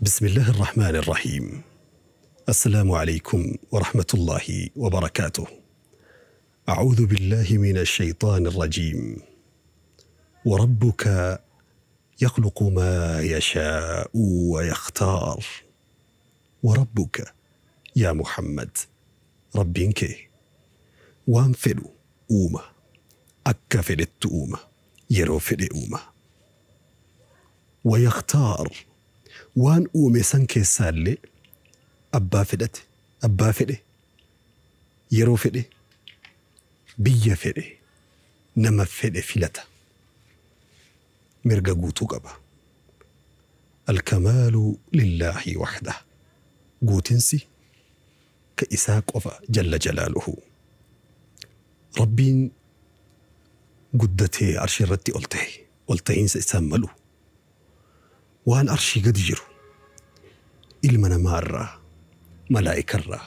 بسم الله الرحمن الرحيم. السلام عليكم ورحمة الله وبركاته. أعوذ بالله من الشيطان الرجيم. وربك يخلق ما يشاء ويختار. وربك يا محمد Rabbiin kee waan fedhu uuma, akka fedhetti uuma, yeroo fedhe uuma. ويختار waan uume san keessaallee abbaa fedhate, abbaa fedhe, yeroo fedhe, biyya fedhe, nama fedhe filata. Mirga guutuu qaba. الكمال لله وحده. Guutinsi ka isaa qofa جل جلاله. Rabbiin guddatee arshii irratti ol tahe, ol tahiinsa isaan malu. Waan arshii gadi jiru ilma namaa irraa, malaa'ika irraa,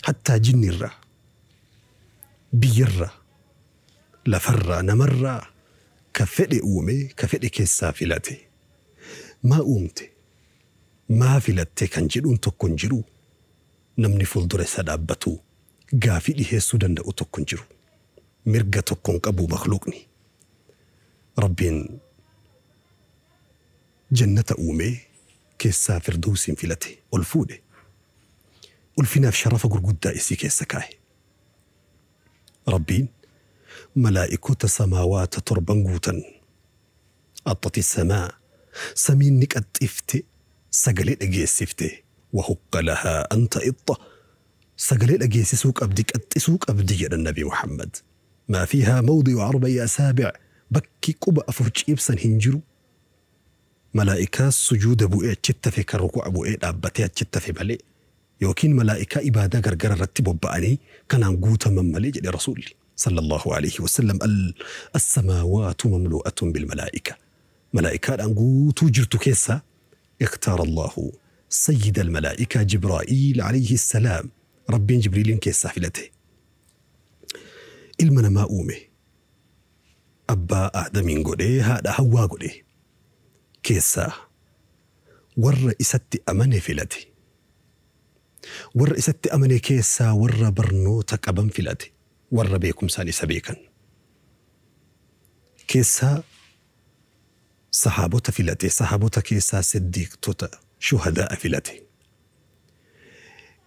hattaa jinni irraa, biyyarraa, lafarraa, namarraa ka fedhe uume, ka fedhe keessaa filate. Maa uumte, maa filatte kan jedhuun tokko hin jiru. Namni fuuldura isa dhaabbatu gaafii dhiheessuu danda'u tokko hin jiru. Mirga tokko hin qabu makhluuqni. Rabbiin jannata uumee keessaa firdawsiin filate, ol fuudhe. Ulfinaaf sharafa gurguddaa isii keessa kaa'e. Rabbiin malaa'ikota samaawaata torban guutan, أطت السماء, samiin ni qaxxifte, sagalee dhageessifte. وحق لها أن تئط, sagalee dhageessisuu qabdi, qaxxisuu qabdi jedhan Nabi Muhammad. ما فيها موضع أربع أصابع, bakki quba afur ciibsan hin jiru. Malaa'ikaa sujuuda bu'ee achitti hafe, kan ruku'a bu'ee dhaabbatee achitti hafe malee, yookiin malaa'ikaa ibaadaa gargara irratti bobba'anii kanaan guutaman malee jedhe Rasuulli صلى الله عليه وسلم. السماوات مملوءة بالملائكة, malaa'ikaadhaan guutuu jirtu keessa اختار الله سيد الملائكة جبرائيل عليه السلام. Rabbiin Jibriiliin keessaa filate. Ilma namaa uume, abbaa Aadamiin godhee, haadha Hawwaa godhee, keessaa warra isatti amane filate. Warra isatti amane keessaa warra barnoota qaban filate, warra beekumsaan isa beekan keessaa sahaabota filate, sahaabota keessaa siddiiqtota, shuhadaa filate.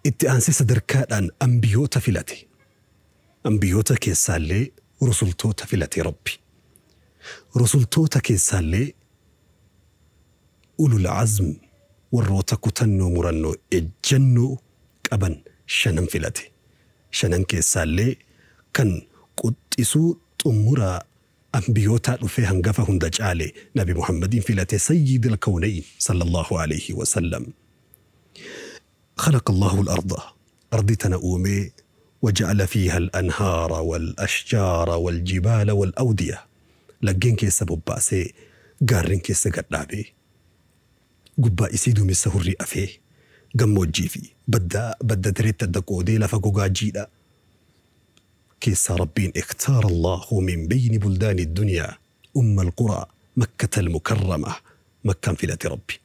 Itti aansee sadarkaadhaan ambiyoota filate. Ambiyoota keessaallee rusultoota filate Rabbi. Rusultoota keessaallee أولو العزم, warroota kutannoo, murannoo, ejjennoo qaban shanan filate. Shanan keessaallee kan quxisuu xumuraa ambiyootaa dhufee hangafa hunda caale Nabi Muhammadiin filate, سيد الكونين صلى الله عليه وسلم. خلق الله الأرض, أرض tana uume, وجعل فيها الأنهار والأشجار والجبال والأودية. Laggeen keessa bobbaasee, gaarreen keessa gadhaabee, gubbaa isii duumessa hurrii afee, gammoojjii fi baddaa badda dareetti adda qoodee, lafa gogaa jiidha keessaa Rabbiin اختار الله من بين بلدان الدنيا أم القرى مكة المكرمة, Makkaan filate Rabbi.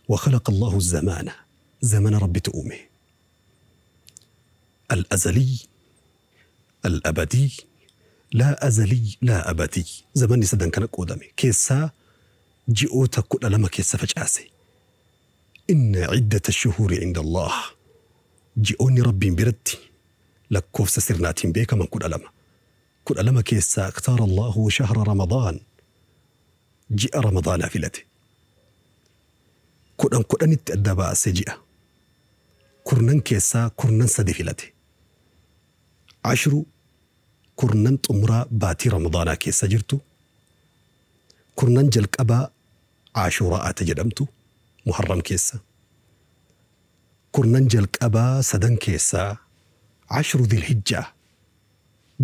وخلق الله الزمان, زمن Rabbi uume, الأزلي الأبدي, لا أزلي لا أبدي. Zamanni sadan kana qoodame keessaa ji'oota 12 keessa facaase. إن عدة الشهور عند الله, ji'oonni Rabbiin biratti lakkoofsa sirnaatiin beekaman 12. 12 keessaa اختار الله شهر رمضان, ji'a Ramadaanaa filate. Kudhan kudhanitti adda baase ji'a. Kurnan keessaa kurnan sadi filate. Ashru, kurnan xumuraa baatii Ramadaanaa keessa jirtu, kurnan jalqabaa Ashuuraa'aata jedhamtu Muharram keessa, kurnan jalqabaa sadan keessaa عشر ذي الحجة,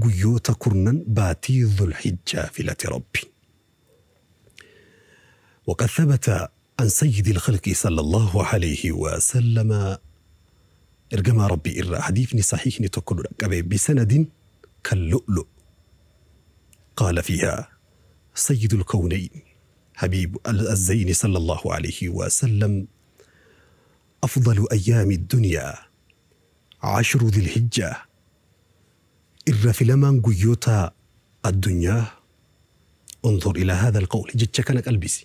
guyyoota kurnan baatii Dhulhijjaa filate Rabbi. وقد ثبت عن سيد الخلق صلى الله عليه وسلم, ergamaa Rabbii irraa hadiisni sahiihni tokko dhaqqabe, بسند كاللؤلؤ, قال فيها سيد الكونين حبيب الزين صلى الله عليه وسلم: أفضل أيام الدنيا عشر ذي الحجة. Irra filamaan guyyoota addunyaa. انظر إلى هذا القول, jecha kana qalbisi.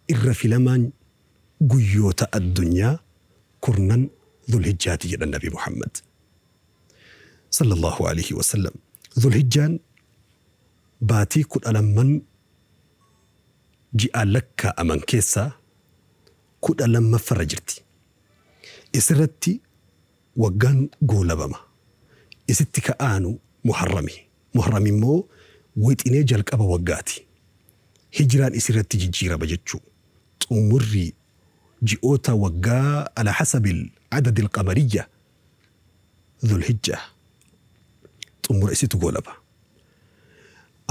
Irra filamaan guyyoota addunyaa kurnan Dhulhijjaati jedhan Nabi Muhammad صلى الله عليه وسلم. Dhulhijjaan baatii 12 ji'a lakkaa'aman keessaa 12ffarra jirti. Isirratti waggaan goolabama. Isitti ka'aanu Muharrami. Muharrami immoo wixinee jalqaba waggaati. Hijiraan isirratti jijjiirama jechuu. Xumurri ji'oota waggaa على حسب العدد القمرية Dhulhijjaa xumura isitu goolaba.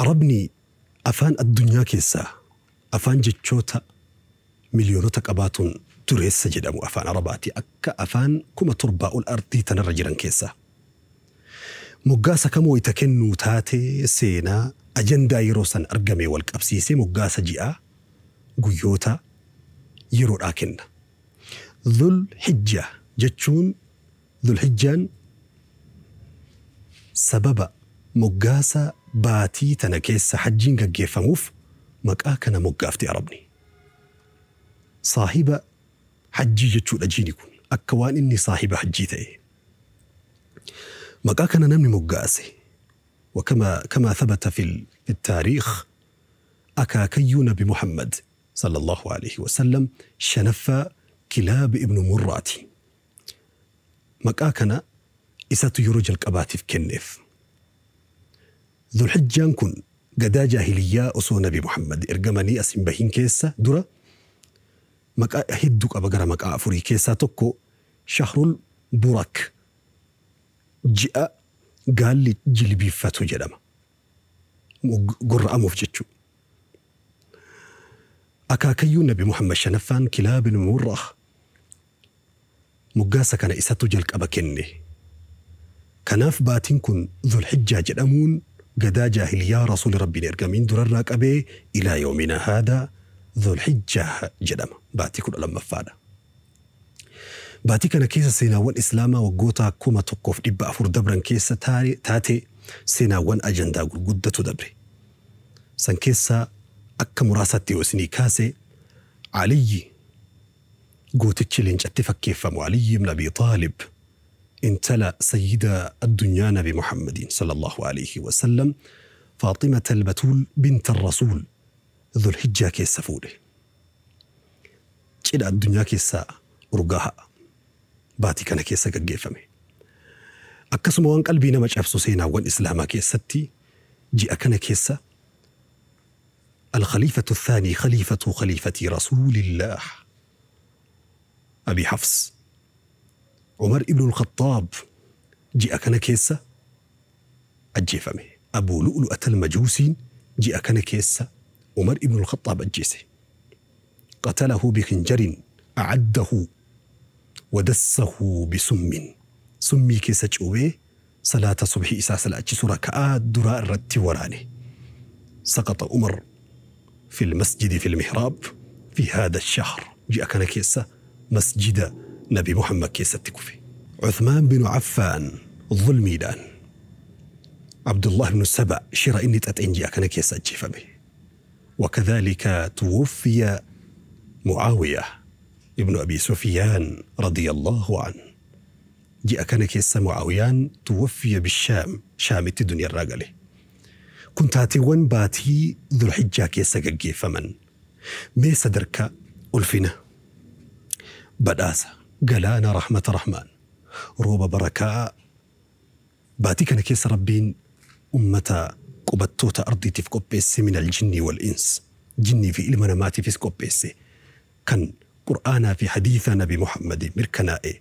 Arabni afaan addunyaa keessaa afaan jechoota miliyoonota qabaatuun dureessa jedhamu afaan Arabaati, akka afaan 7000 ol ardii tanarra jiran keessaa. Moggaasa kamuu wayita kennuu taatee seenaa ajandaa yeroo san argame wal qabsiisee moggaasa ji'aa guyyoota yeroodhaa kenna. Dhul Hijjaa jechuun Dhulhijjaan sababa moggaasa baatii tana keessa hajjiin gaggeeffamuuf maqaa kana moggaafte Arabni. Saahiba hajjii jechuudha jiini kun, akka waan inni saahiba hajjii ta'e. Maqaa kana namni moggaase وكما كما ثبت في التاريخ akaakayyuu Nabi Muhammad صلى الله عليه وسلم shanaffaa Kilaab ibnu Murraati. Maqaa kana isatu yeroo jalqabaatiif kenneef. Dhulhijjaan kun gadaa jaahiliyyaa osoo Nabi Muhammad ergamanii as hin bahin keessa dura maqaa hedduu qaba, gara maqaa afurii keessaa tokko Shahrul Burak, ji'a gaalli jilbiiffatu jedhama. Gorra'amuuf jechuu. Akaakayyuu Nabi Muhammad shanaffaan Kilaab ibn Murrah moggaasa kana isatu jalqaba kenne. Kanaaf baatiin kun Dhulhijjaa jedhamuun gadaa jaahiliyaa Rasuuli Rabbiin ergamiin durarraa qabee إلى يومنا هذا Dhulhijjaa jedhama. Baatii 12ffaadha. Baatii kana keessa seenaawwan Islaamaa waggoota 1400 dabran keessa taate seenaawwan ajandaa gurguddatu dabre. San keessaa akka muraasaatti yoo isinii kaase, Aliyyi gootichi leencatti fakkeeffamu Aliyyi ibn Abi Xaalib intala sayyida addunyaa Nabi Muhammadiin صلى الله عليه وسلم فاطمة البتول بنت الرسول Dhulhijjaa keessa fuudhe. Cidha addunyaa keessaa urgaa'a baatii kana keessa gaggeeffame. Akkasuma waan qalbii nama cabsu seenaawwan Islaamaa keessatti ji'a kana keessa الخليفة الثاني خليفة خليفة رسول الله أبي حفص عمر ابن الخطاب ji'a kana keessa ajjeefame. Abu Lu'lu'at al-Majuusiin ji'a kana keessa Umar ibn al-Khattaab ajjeese. قتله بخنجر أعده ودسه بسم. Summii keessa cuubee salaata subhii isaa salaachisu raka'aa duraa irratti waraane. سقط عمر في المسجد في المحراب في هذا الشهر. Ji'a kana keessa masjida Nabi Muhammad keessatti kufe. عثمان بن عفان zulmiidhaan عبد الله بن سبأ shira inni xaxeen ji'a kana keessa ajjeefame. وكذلك توفي معاوية ابن أبي سفيان رضي الله عنه. Ji'a kana keessa Mucaawiyaan توفي بالشام, Shaamitti duniyaarraa gale. Kun taateewwan baatii Dhulhijjaa keessa gaggeeffaman. Mee sadarkaa ulfina badhaasa galaana rahmata rahmaan rooba barakaa baatii kana keessa Rabbiin ummata qubattoota ardiitiif qopheesse, من الجن والإنس, jinnii fi ilma namaatiifis qopheesse, kan Qur'aanaa fi hadiisa Nabi Muhammad mirkanaa'e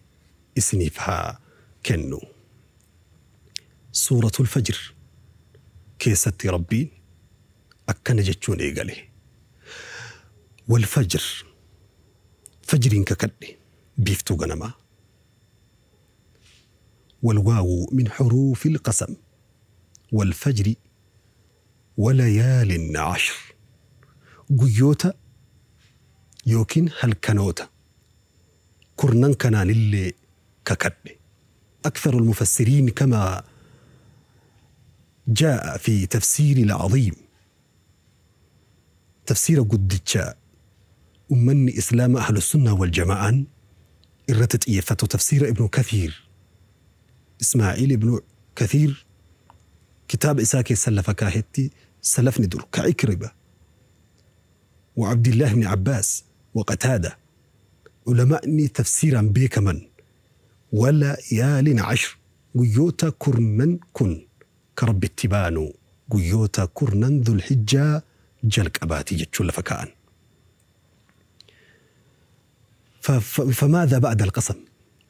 isiniif haa kennu. Suuratul Fajr keessatti Rabbiin akkana jechuun eegale. والفجر, fajriin kakadhe, biiftuu ganamaa. والواو من حروف القسم. والفجر وليال عشر, guyyoota Yookiin halkanoota kurnan kanaanillee kakadhe. أكثر المفسرين كما جاء في تفسير العظيم تفسير قدتشا أمني إسلام أهل السنة والجماعة إرتت إيفة تفسير ابن كثير إسماعيل ابن كثير كتاب إساكي سلف كاهتي سلفني در كعكربة وعبد الله بن عباس وقتادة علماءني تفسيرا بيكمن ولا يال عشر قيوتا كرنن كن كرب اتبانو قيوتا كرنن ذو الحجة جلك أباتي جتشول فكان. فماذا بعد القسم؟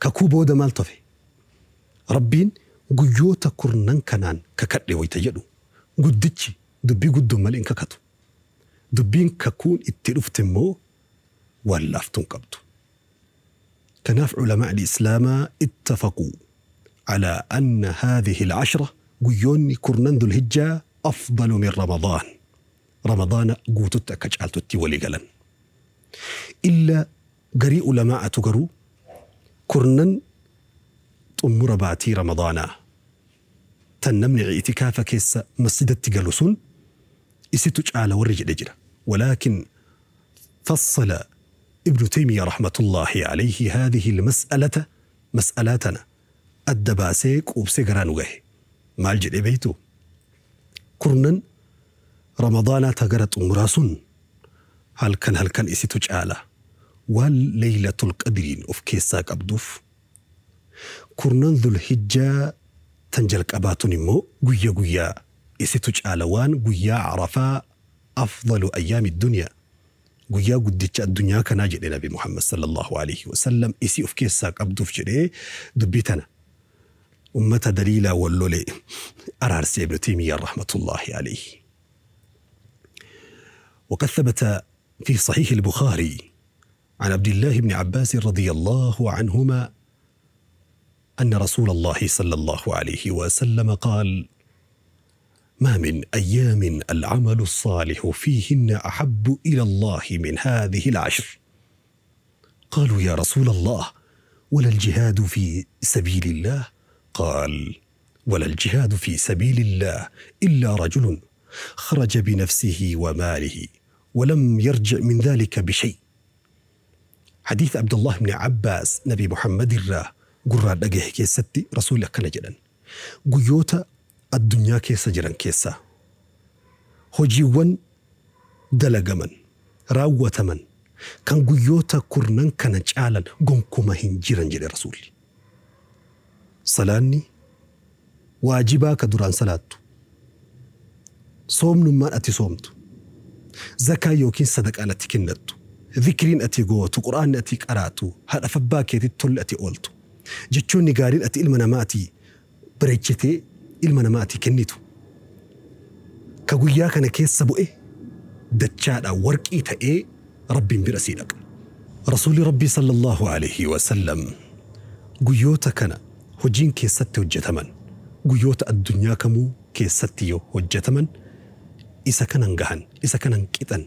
ككوبو دمال طفي ربين قيوتا كرنن كنان ككتلي ويتجدو قدتشي دبي قدو مالين ككتو دبين ككون اتلفتمو ولافتن قبضو. كناف علماء الإسلام اتفقوا على أن هذه العشرة قيوني كرنن ذو الهجة أفضل من رمضان. رمضان قوتت كجعلتت ولقلا إلا قري علماء تقروا كرنن تأمر باتي رمضان تنمنع اعتكاف كيس مسجد التقلسون إستج على ورج الهجرة. ولكن فصل ابن تيمية رحمة الله عليه هذه المسألة مسألتنا الدباسيك وبسيقران وجه مع الجد بيتو كرنن رمضان تقرت أمراسون هل كان إستج على والليلة القدرين أوف كيساك أبدوف كرنن ذو الحجة تنجلك أباتني مو قويا قويا إستج على وان قويا عرفا أفضل أيام الدنيا guyyaa guddicha addunyaa kanaa jedhe Nabi Muhammad sallallahu alaihi wasallam isii of keessaa qabduuf jedhee dubbii tana ummata daliilaa wallole araarsee Ibn Taymiyyah rahmatullahi alayhi. وقد ثبت في صحيح البخاري عن عبد الله بن عباس رضي الله عنهما أن رسول الله صلى الله عليه وسلم قال: ما من أيام العمل الصالح فيهن أحب إلى الله من هذه العشر. قالوا: يا رسول الله، ولا الجهاد في سبيل الله؟ قال: ولا الجهاد في سبيل الله إلا رجل خرج بنفسه وماله ولم يرجع من ذلك بشيء. حديث عبد الله بن عباس نبي محمد الراه قرى دقيه كيستي رسول كان جدا قيوتا الدنيا كيسا جران كيسا هجيوان دلقمن راوتمن كان قيوتا كرنان كان جالا قنكما هنجران جري رسولي صلاني واجبا كدران صلاتو صوم نمان أتي صومتو زكاة يوكين صدق أنا تكنتو ذكرين أتي قوتو قرآن أتي قراتو هذا فباكي تتل أتي قولتو جتشوني قارين أتي إلمنا ما أتي بريتشتي ilma namaa ati kennitu ka guyyaa kana keessa bu'e dachaadha warqii ta'ee rabbiin bira sii dhaqa. Rasuulli Rabbii sallallahu alaihi wasallam guyyoota kana hojiin keessatti hojjetaman guyyoota addunyaa kamuu keessatti yoo hojjetaman isa kanan gahan isa kanan qixan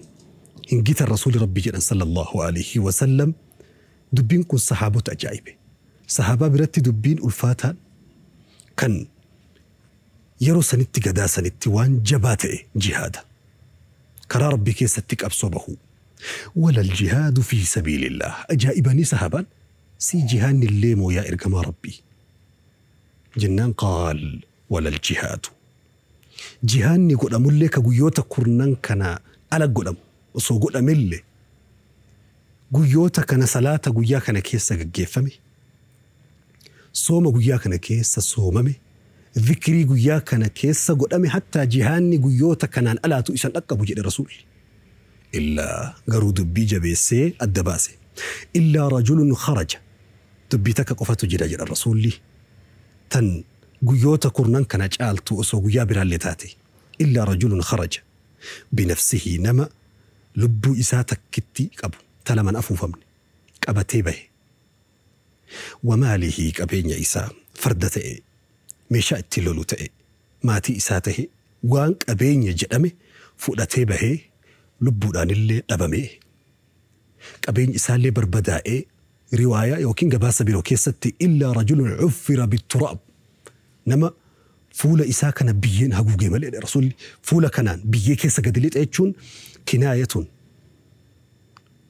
hin gitan Rasuulli Rabbii jedhan sallallahu alaihi wasallam. Dubbiin kun sahaabota ajaa'ibe. Sahaabaa biratti dubbiin ulfaataan kan yeroo sanitti gadaa sanitti waan jabaa ta'e jihaada. Karaa Rabbii keessatti qabsoo bahu. Wala aljihaadu fi sabiilillah. Ajaa'ibanii sahaabaan si jihaanni illee moo yaa ergamaa Rabbii? Jennaan qaal wala aljihaadu. Jihaanni godhamullee ka guyyoota kurnan kana ala godhamu osoo godhamellee guyyoota kana salaata guyyaa kana keessa gaggeeffame sooma guyyaa kana keessa soomame ذكري قيا كان كيسا قدامي حتى جهاني قيوتا كانان ألا تؤسن أقبو جئ الرسول إلا قرو دبي جبيسي الدباسي إلا رجل خرج دبي تكا قفتو جدا جئ الرسول لي تن قيوتا كرنان كان جالتو أسو قيا برالتاتي إلا رجل خرج بنفسه نما لبو إساتك كتي قبو تلمن أفو فمن قبتي به وماله قبين إسا فردتي meeshaa ittiin lolu ta'e maatii isaa ta'e waan qabeenya jedhame fudhatee bahee lubbuudhaan illee dhabame Qabeenyi isaallee barbadaa'ee riwaayaa yookiin gabaasa biroo keessatti illaa rajulun cuffira bitturaab, nama fuula isaa kana biyyeen haguugee malee. Rasuulli fuula kanaan biyyee keessa gadi lixa jechuun kinaayatun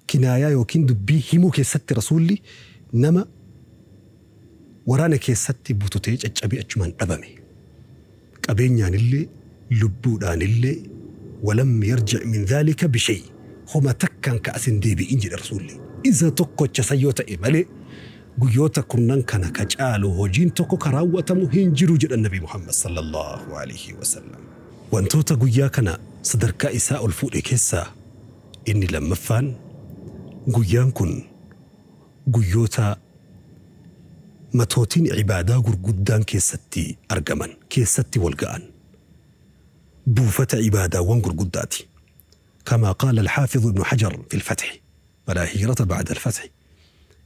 kinaayaa yookiin dubbii himuu keessatti rasuulli nama waraana keessatti bututee caccabee achumaan dhabame. Qabeenyaanillee lubbuudhaanillee walam yarji' min dhaalika bishay, homa takkaan ka asin deebi'in jedhe rasuulli. Isa tokkocha san yoo ta'e malee guyyoota kurnan kana ka caalu hojiin tokko ka raawwatamu hin jiru jedhan Nabi Muhammad sallallahu alaihi wasallam. Wantoota guyyaa kana sadarkaa isaa ol fuudhe keessaa inni lammaffaan, guyyaan kun guyyoota matootiin ibaadaa gurguddaan keessatti argaman, keessatti wal ga'an, buufata ibaadaawwan gurguddaati. كما قال الحافظ ابن حجر في الفتح، فلا هجرة بعد الفتح.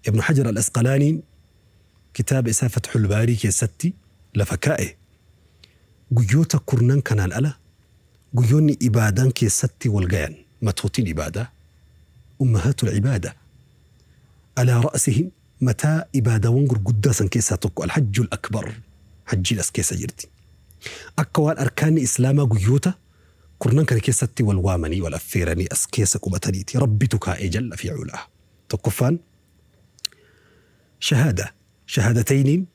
ابن حجر الأسقلاني كتاب isaa فتح الباري keessatti lafa kaa'e, guyyoota kurnan kanaan ala guyyoonni ibaadaan keessatti wal gayan, matootiin ibaadaa, أمهات العبادة، على رأسهم mataa ibaadaawwan gurguddaa san keessaa tokko الحج الأكبر, hajjiin as keessa jirti. Akka waan arkaanni islaamaa guyyoota kurnan kana keessatti wal waamanii wal affeeranii as keessa qubataniiti. Rabbitu kaa'ee جل في علاه. Tokkoffaan shahaada, shahaadatayniin.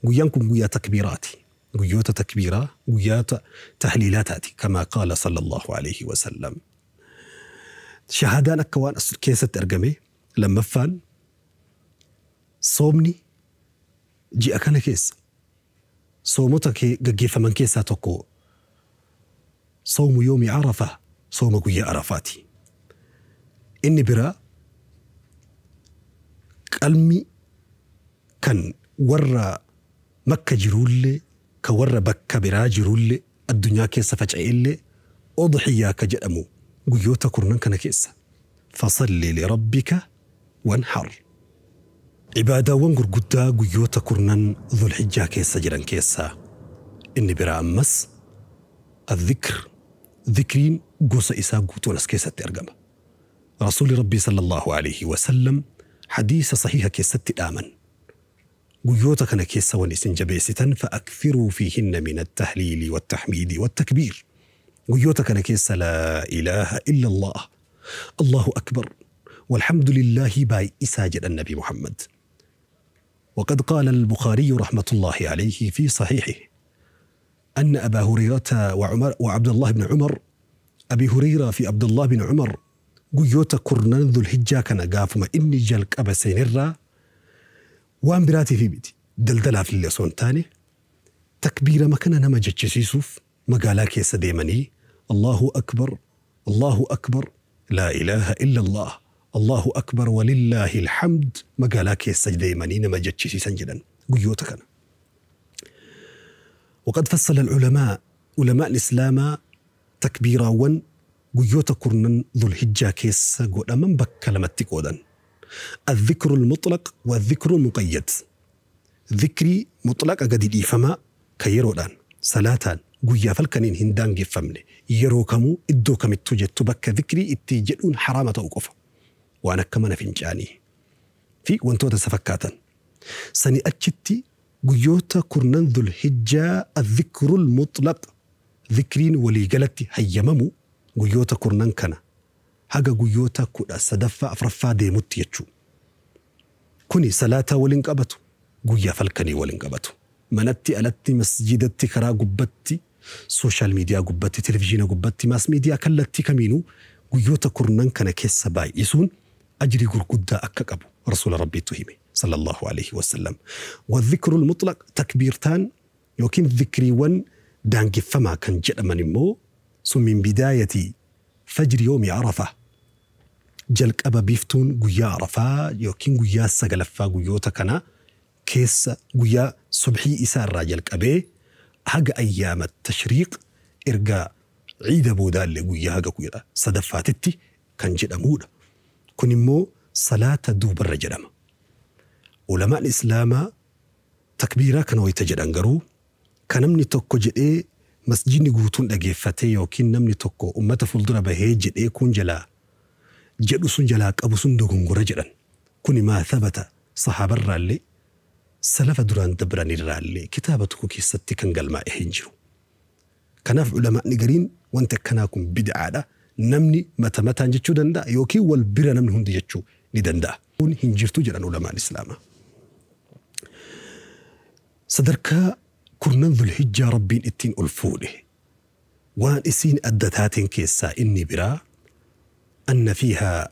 Guyyaan kun guyyaa takbiiraati, guyyoota takbiiraa, guyyoota tahliilaataati. كما قال صلى الله عليه وسلم, shahaadaan akka waan as keessatti argame. Lammaffaan soomni ji'a kana keessa soomota gaggeeffaman keessaa tokko صوم يوم عرفة, sooma guyyaa Arafaati. Inni biraa qalmi kan warra Makka jiruullee ka warra bakka biraa jiruullee addunyaa keessa faca'ellee udhiyyaa ka jedhamu guyyoota kurnan kana keessa. فصل لربك وانحر. Ibaadaawwan gurguddaa guyyoota kurnan Dhulhijjaa keessa jiran keessaa inni biraa ammas الذكر, dhikriin gosa isaa guutuun as keessatti argama. Rasuulli Rabbii صلى الله عليه وسلم hadiisa sahiha keessatti dhaaman. Guyyoota kana keessa wan isin jabeessitan فأكثروا فيهن من التهليل والتحميد والتكبير. Guyyoota kana keessa لا إله إلا الله, الله أكبر, والحمد لله baay'isaa jedhan Nabi Muhammad. وقد قال البخاري رحمة الله عليه في صحيحه أن أبا هريرة وعمر وعبد الله بن عمر, أبي هريرة في عبد الله بن عمر, guyyoota kurnan Dhulhijjaa kana gaafuma inni jalqaba seenirraa waan biraatiif miti, daldalaaf illee osoo hin taane, takbiirama kana nama jechisiisuuf magaalaa keessa deemanii الله أكبر, الله أكبر, لا إله إلا الله, الله أكبر, ولله الحمد magaalaa keessa deemanii nama jechisiisan jedhan guyyoota kana. وقد فصل العلماء, علماء الإسلام, takbiiraawwan guyyoota kurnan Dhulhijjaa keessa godhaman bakka lamatti qoodan. الذكر المطلق والذكر المقيد. ذكري مطلق gadi dhiifamaa kan yeroodhaan salaataan guyyaa falkaniin hin daangeffamne, yeroo kamuu iddoo kamittuu jettu bakka dhikrii itti jedhuun haraama ta'u qofa. Waan akka mana fincaanii fi wantoota isa fakkaatan. Sani achitti guyyoota kurnan Dhulhijjaa الذكر المطلق, dhikriin waliigalatti hayyamamu guyyoota kurnan kana haga guyyoota 13ffaa 4ffaa deemutti jechuudha. Kuni salaataa waliin qabatu, guyyaa falkanii waliin qabatu. Manatti, alatti, masjidatti, karaa gubbatti, social media gubbatti, televizyiina gubbatti, mass media kallattii kamiinuu guyyoota kurnan kana keessa baay'isuun ajrii gurguddaa akka qabu rasuula Rabbiitu hime صلى الله عليه وسلم. والذكر المطلق, takbiirtaan yookiin dhikriiwwan daangeffamaa kan jedhaman immoo sun من بداية فجر يوم عرفة, jalqaba biiftuun guyyaa Arafaa yookiin guyyaa sagalaffaa guyyoota kana keessa guyyaa subhii isaa irraa jalqabee haga ayyaama tashriiq, erga ciida boodaallee guyyaa haga 13ffaatitti kan jedhamudha. Kun immoo salaata duubarra jedhama. Ulamaan islaamaa takbiiraa kana wayita jedhan garuu kan namni tokko jedhee masjidni guutuun dhageeffatee yookiin namni tokko ummata fuuldura bahee jedhee kun jalaa jedhu sun jalaa qabu sun dogongora jedhan. Kuni maa thabata sahaabarraallee salafa duraan dabranirraallee kitaaba tokko keessatti kan galmaa'e hin jiru. Kanaaf ulamaa'ni gariin wanti akkanaa kun bid'aadha. Namni mata mataan jechuu danda'a yookiin wal bira namni hundi jechuu ni danda'a. Kun hin jirtu jedhan ulamaan Islaamaa. Sadarkaa kurnan Dhulhijjaa Rabbiin ittiin ol fuudhe waan isiin adda taateen keessaa inni biraa anna fiihaa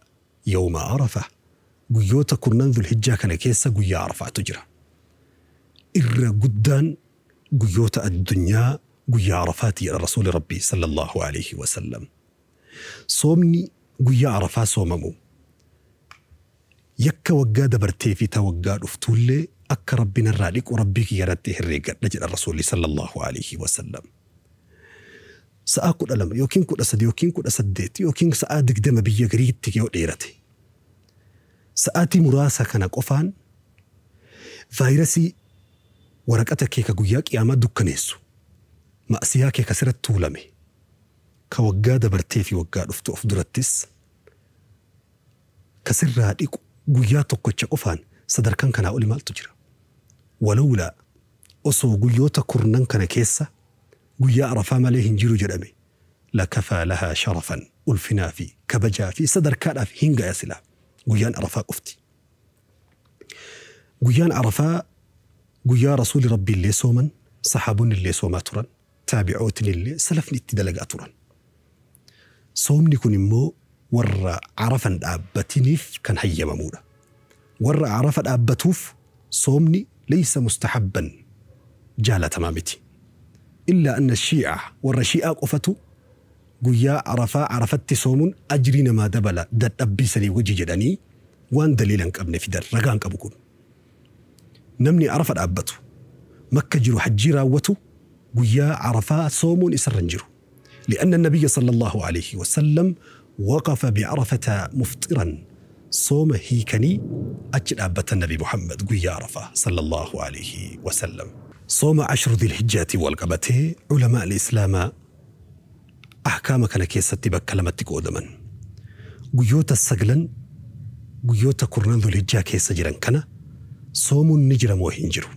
yawma Arafa, guyyoota kurnan Dhulhijjaa kana keessa guyyaa Arafaatu jira. Irra guddaan guyyoota addunyaa guyyaa Arafaati jedha Rasuuli Rabbii sallallahu alaihi wasallam. Soomni guyyaa Arafaa soomamu yakka waggaa dabartee fi ta waggaa dhuftuullee akka Rabbiin irraa dhiqu Rabbii kiyya irratti herreeggadha jedha Rasuulli sallallahu alaihi wasallam. Sa'aa 12 yookiin 13 yookiin 18 yookiin sa'aa 20 biyya gariitti yoo dheerate sa'aatii muraasa kana qofaan vaayirasii waraqata kee ka guyyaa qiyaamaa dukkaneessu ma'asiyaa kee ka sirratti tuulame ka waggaa dabartee fi waggaa dhuftu of durattis ka sirraa dhiqu guyyaa tokkocha qofaan sadarkaan kanaa oli maaltu jira? Walawlaa osoo guyyoota kurnan kana keessa guyyaa Arafaa malee hin jiru jedhame lakafaa lahaa sharafan, ulfinaa fi kabajaa fi sadarkaadhaaf hin gaya silaa guyyaan Arafaa qofti. Guyyaan Arafaa guyyaa Rasuuli Rabbii illee sooman, sahaabonni illee soomaa turan, taabi'ootni illee salafni itti dalagaa turan. Soomni kun immoo warra Arafan dhaabbatiniif kan hayyamamuudha. Warra Arafa dhaabbatuuf soomni laysa mustahabban, jaalatamaa miti. Illaa anna shii'a, warra shii'aa qofatu guyyaa Arafaa Arafatti soomuun ajrii namaa dabala dadhabbii sanii wajji jedhanii waan daliila hin qabne fidan, ragaa hin qabu kun. Namni Arafa dhaabbatu Makka jiru hajjii raawwatu guyyaa Arafaa soomuun isarra hin jiru. لأن النبي صلى الله عليه وسلم وقف بعرفة مفطرا، صوم هيكني أجل أبة النبي محمد قوي عرفة صلى الله عليه وسلم. صوم 10 ذي الحجة والقبته علماء الإسلام أحكام كان كيسة بكلمة قودما قيوت السجلن قيوت كرنان ذو الحجة كيسة جران كان صوم النجر موهنجر.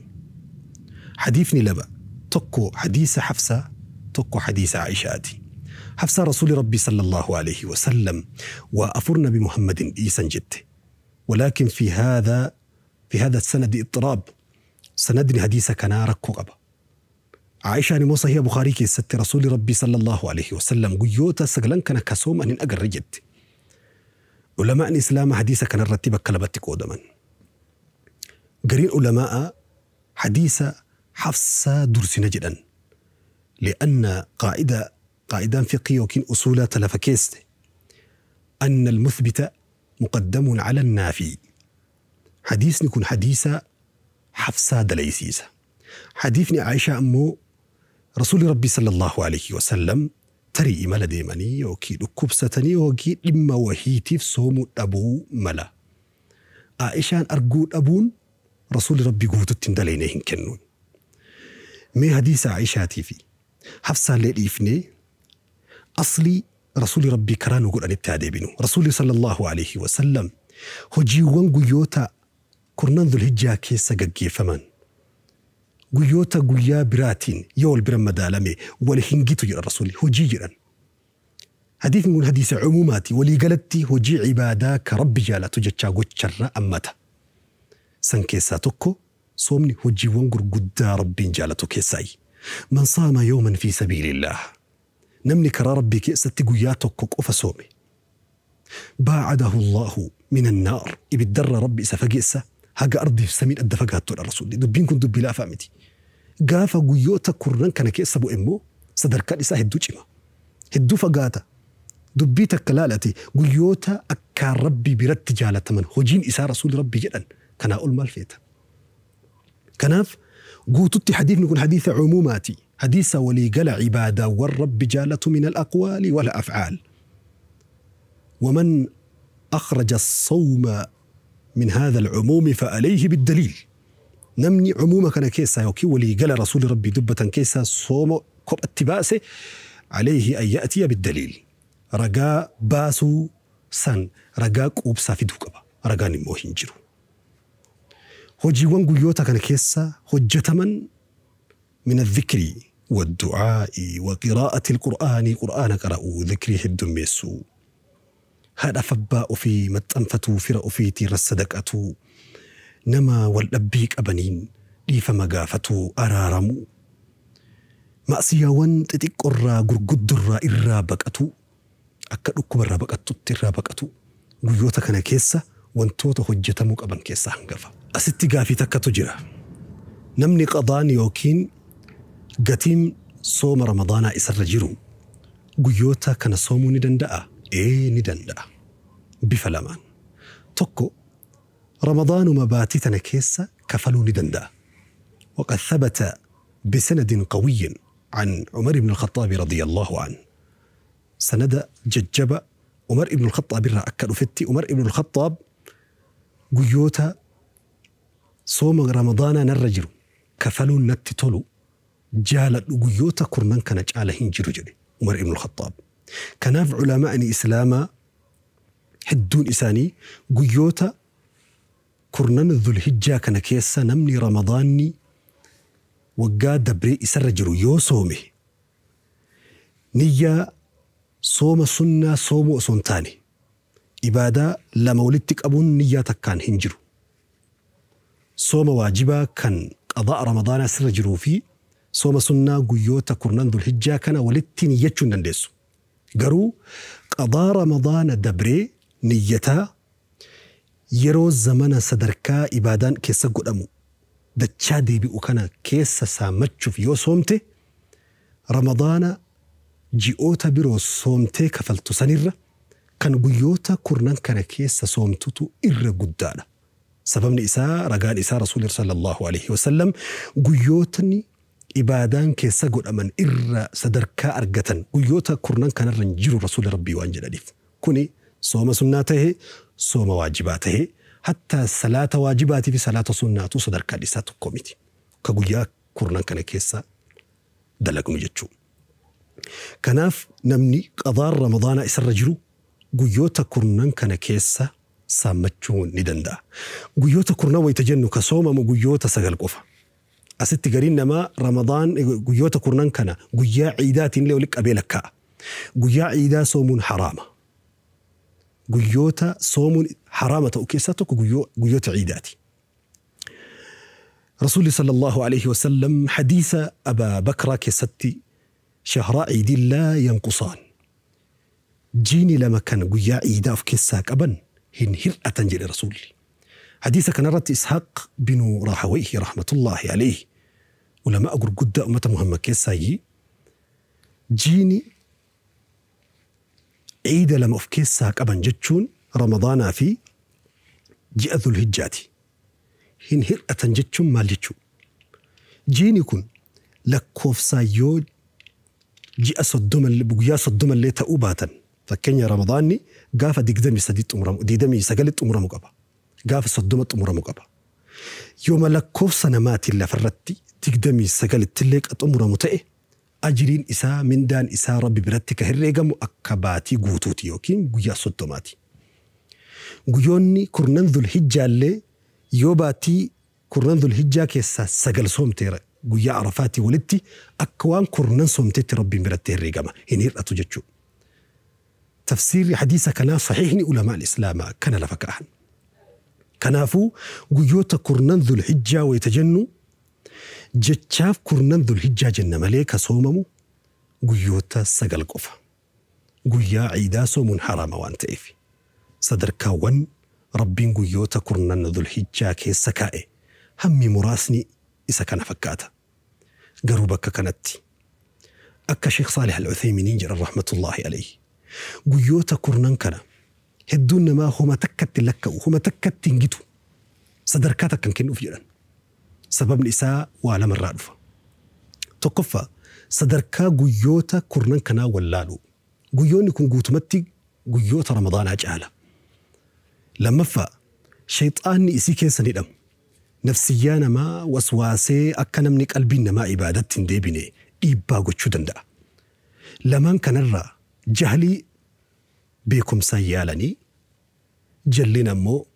حديثني لبا تقو حديث حفصة تقو حديث عائشة. حفصة رسول ربي صلى الله عليه وسلم وأفرنا بمحمد إيسا جده، ولكن في هذا السند اضطراب. سندني حديث كان ركو قبا. عائشة موسى هي بخاري كيست رسول ربي صلى الله عليه وسلم قيوتا سقلن كان كسوم أن أقر جد. علماء الإسلام حديث كان الرتيب كلبت قودما. قرين علماء حديث حفصة درسنا جدا، لأن قاعدة فقهية وكين أصولها تلفكيست أن المثبت مقدم على النافي. حديث نكون حديث حفصة دليسيسة. حديثني عائشة أمو رسول ربي صلى الله عليه وسلم تري إمالة ديماني وكي لكبستني وكي لما وهيتي في صوم أبو ملا. عائشة أرجو أبون رسول ربي قوت التندلينهن كنون. مي حديث عائشة تيفي حفصة لإفني أصلي رسول ربي كرانو قول أن التادبينو رسول صلى الله عليه وسلم هجيوان قيوتا كرنان ذو الهجة كيسا قجي فمن قيوتا قيا براتين يول برم مدالمي ولهنجيتو جرى الرسول هجي جرى. حديث من حديث عموماتي ولي قالتي هجي عبادة كرب جالة جتشا قتشر أمتا سن كيسا تكو صومني هجيوان قد ربي جالة كيساي. من صام يوما في سبيل الله نمني كرا ربي كيسة قياتك قف صومي باعده الله من النار إبدر ربي سفقيسة هاجا أرضي في سمين أدى فقهت الرسول دبين كنت دبي لا فهمتي قافا قيوتا كرن كان كيسة بو إمو صدر كان إسا هدو جيما هدو فقاتا دبيتا كلالتي قيوتا أكا ربي برد جالة من هجين إسا رسول ربي جدا كان أقول مال فيتا. كناف قوتت حديث نكون حديث عموماتي حديث ولي قال عبادة والرب جالة من الأقوال والأفعال. ومن أخرج الصوم من هذا العموم فعليه بالدليل. نمني عموما كان كيسا يوكي ولي قال رسول ربي دبة كيسا صوم كوب اتباسه عليه أن يأتي بالدليل. رجاء باسو سن ragaa quubsaa fiduu qaba. Ragaan immoo hin jiru. Hojiiwwan guyyoota kana keessa hojjetaman min adh-dhikri wad-du'aa'i wa qiraa'ati al-Qur'aani, Qur'aana qara'uu, dhikrii heddummeessuu, haadha abbaa ofii maxxanfatuu, fira ofiitii irra sadaqatuu, nama wal dhabbii qabaniin dhiifama gaafatuu, araaramuu, ma'siyaawwan xixiqqoorraa gurguddorraa irraa baqatuu, akka dhukkubarraa baqattutti irraa baqatuu, guyyoota kana keessa wantoota hojjetamuu qaban keessaa hangafa. Asitti gaafii takkatu jira. Namni qadaan yookiin gatiin sooma Ramadaanaa isarra jiru guyyoota kana soomuu ni danda'a? Ee, ni danda'a. Bifa lamaan. Tokko, Ramadaanuma baatii tana keessa kafaluu ni danda'a. وقد ثبت بسند قوي عن عمر بن الخطاب رضي الله عنه. سند ججب عمر بن الخطاب irraa akka dhufetti Umar ibn al-Khattaab guyyoota sooma Ramadaanaa narra jiru kafaluun natti tolu jaaladhu guyyoota kurnan kana caala hin jiru jedhe Umar ibn al-Khattaab. Kanaaf culamaa'ni Islaamaa hedduun isaanii guyyoota kurnan Dhulhijjaa kana keessa namni Ramadaanni waggaa dabree isarra jiru yoo soome niyyaa sooma sunnaa soomuu osoo hin taane ibaadaa lama walitti qabuun niyyaa takkaan hin jiru. Sooma waajibaa kan qadaa Ramadaanaa sirra jiruu fi sooma sunnaa guyyoota kurnan Dhulhijjaa kana walitti niyyachuu hin dandeessu. Garuu qadaa Ramadaana dabree niyyataa yeroo zamana sadarkaa ibaadaan keessa godhamu dachaa deebi'u kana keessa saammachuuf yoo soomte Ramadaana ji'oota biroo soomtee kafaltu sanirra kan guyyoota kurnan kana keessa soomtutu irra guddaadha. Sababni isaa ragaan isaa Rasuulli sallallahu alaihi wasallam guyyootni ibaadaan keessa godhaman irra sadarkaa argatan guyyoota kurnan kanarra hin jiru Rasuulli Rabbii waan jedhaniif. Kuni sooma sunnaa tahe, sooma waajibaa tahe, hatta salaata waajibaatii fi salaata sunnaatu sadarkaan isaa tokko miti. Ka guyyaa kurnan kana keessa dalagnu jechuudha. Kanaaf namni qadaan Ramadaanaa isarra jiru guyyoota kurnan kana keessa saammachuu ni danda'a. Guyyoota kurnan wayita jennu ka soomamu guyyoota 9 qofa. Asitti gariin namaa Ramadaan guyyoota kurnan kana guyyaa ciidaatiin illee walitti qabee lakkaa'a. Guyyaa ciidaa soomuun haraama. Guyyoota soomuun haraama ta'u keessaa tokko guyyoota ciidaati. Rasuulli sallallahu alaihi wasallam hadiisa Abaa Bakraa keessatti shahraa ciidin laa yanqusaan. Jiini lama kan guyyaa ciidaa of keessaa qaban hin hir'atan jedhe Rasuulli. Hadiisa kanarratti Ishaaq binu Raahawayhi rahmatullahi alayhi ulamaa gurguddaa ummata Muhammad keessaayyii jiini ciida lama of keessaa qaban jechuun Ramadaanaa fi ji'a Dhulhijjaati. Hin hir'atan jechuun maal jechuu? Jiini kun lakkoofsaan yoo ji'a 30 guyyaa 30 illee ta'uu baatan, fakkeenya Ramadaanni gaafa 23 xumuramu, 29 xumuramu qaba. Gaafa 30 xumuramu qaba. Yooma lakkoofsa namaatiin lafarratti 29 illee xumuramu ta'e ajiriin isaa mindaan isaa Rabbi biratti ka herreegamu akka baatii guutuuti yookiin guyyaa 30ti. Guyyoonni kurnan Dhulhijjaallee yoo baatii kurnan Dhulhijjaa keessaa 9 soomteera guyyaa Arafaatii walitti akka waan kurnan soomteetti Rabbiin biratti herreegama hin hir'atu jechuudha. Tafsiirri hadiisa kanaa sahiihni ulamaa Islaamaa kana lafa kaa'an. Kanaafuu guyyoota kurnan Dhulhijjaa wayita jennu jechaaf kurnan Dhulhijjaa jenna malee ka soomamu guyyoota 9 qofa. Guyyaa ciidaa soomuun haraama waan ta'eef. Sadarkaawwan Rabbiin guyyoota kurnan Dhulhijjaa keessa kaa'e hammi muraasni isa kana fakkaata. Garuu bakka kanatti akka Sheekh Saalih Al-Uthaymiiniin jedhan rahmatullahi alayhi guyyoota kurnan kana hedduun namaa homa takkatti lakka'u, homa takkatti hin gitu, sadarkaa takkan kennuuf jedhan. Sababni isaa waa lamarraa dhufa. Tokkoffaa, sadarkaa guyyoota kurnan kanaa wallaalu. Guyyoonni kun guutumatti guyyoota Ramadaanaa caala. Lammaffaa, shayxaanni isii keessa ni hidhamu. Nafsiyyaa namaa waswaasee akka namni qalbiin namaa ibaadatti hin deebine dhiibbaa gochuu danda'a. Lamaan kanarraa jahlii beekumsaan yaalanii Jalliin ammoo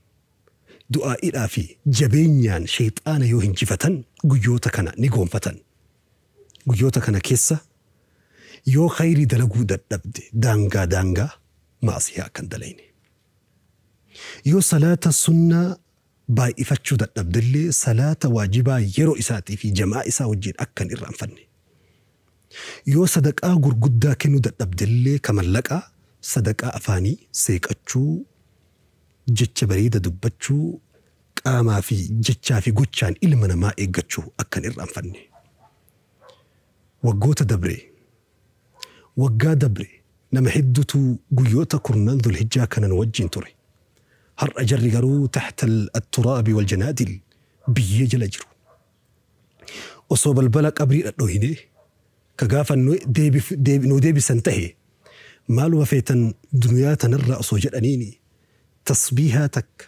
du'aa'iidhaa fi jabeenyaan shayxaana yoo hinjifatan guyyoota kana ni goonfatan. Guyyoota kana keessa yoo khayrii dalaguu dadhabde daangaa daangaa maasiyaa akka hin dalayne. Yoo salaata sunnaa baay'ifachuu dadhabdellee salaata waajibaa yeroo isaatii fi jamaa isaa wajjin akka hin irraanfanne. Yoo sadaqaa gurguddaa kennuu dadhabdellee ka mallaqaa sadaqaa afaanii seeqachuu, jecha bareeda dubbachuu, qaamaa fi jechaa fi gochaan ilma namaa eeggachuu akka hin irraanfanne. Waggoota dabre, waggaa dabre nama hedduutu guyyoota kurnan Dhulhijjaa kanan wajjin ture. Har'a jarri garuu taxta atturaabi waljanaadil biyyee jala jiru. Osoo balbala qabrii dhadhoohinee ka gaafa nu deebisan tahe maaluma feetan duniyaa tanarraa osoo jedhaniini tasbiihaa takka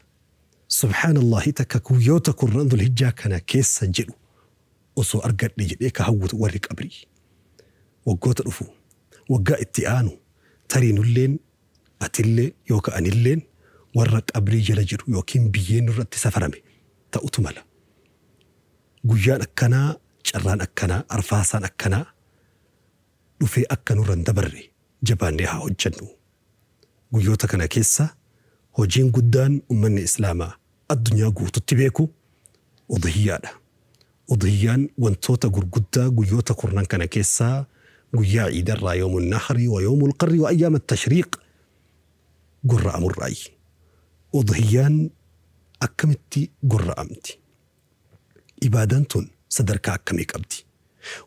subhaanallahi takka guyyoota kurnan Dhulhijjaa kana keessa jedhu osoo argadhe jedhee ka hawwatu warri qabrii. Waggoota dhufu waggaa itti aanu tarii nulleen atillee yookaan anilleen warra qabrii jala jiru yookiin biyyeen nurratti safarame ta'utu mala. Guyyaan akkanaa, carraan akkanaa, arfaasaan akkanaa dhufee akka nurra hin dabarre jabaannee haa hojjennu. Guyyoota kana keessa hojiin guddaan uummanni Islaamaa addunyaa guututti beeku udhiyyaadha. Udhiyyaan wantoota gurguddaa guyyoota kurnan kana keessaa guyyaa ciidarraa yoomun nahri wa yoomul qarri wa ayyaama tashriiq gurra'amurraayi. Udhiyyaan akkamitti gurra'amti? Ibaadaan tun sadarkaa akkamii qabdi?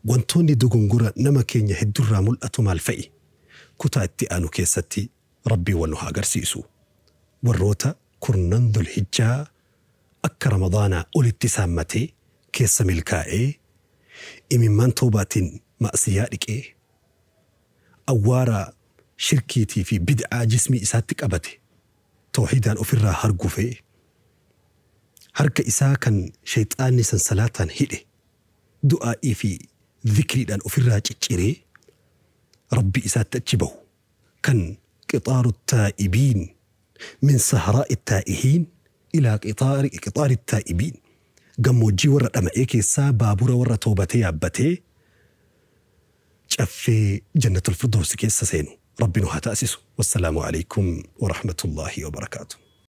Wantoonni dogongora nama keenya hedduurraa mul'atu maal fa'i? Kutaa itti aanu keessatti Rabbii wal nu haa agarsiisu. Warroota kurnan Dhulhijjaa akka Ramadaanaa olitti saammatee keessa milkaa'ee imimmaan toobaatiin ma'siyaa dhiqee awwaara shirkiitii fi bid'aa jismii isaatti qabate tawxiidaan ofirraa hargufee harka isaa kan shayxaanni sansalaataan hidhe du'aa'ii fi dhikriidhaan ofirraa cicciree rabbi isaatti achi bahu kan qixaaru taa'ibiin min saharaa'i taa'ihiin ilaa qixaari taa'ibiin gammoojjii warra dhama'ee keessaa baabura warra toobatee yaabbatee caffee jannatul firdoosi keessa seenu rabbi nu haa taasisu. Wassalaamu alaikum warahmatullaahi wabarakaatu.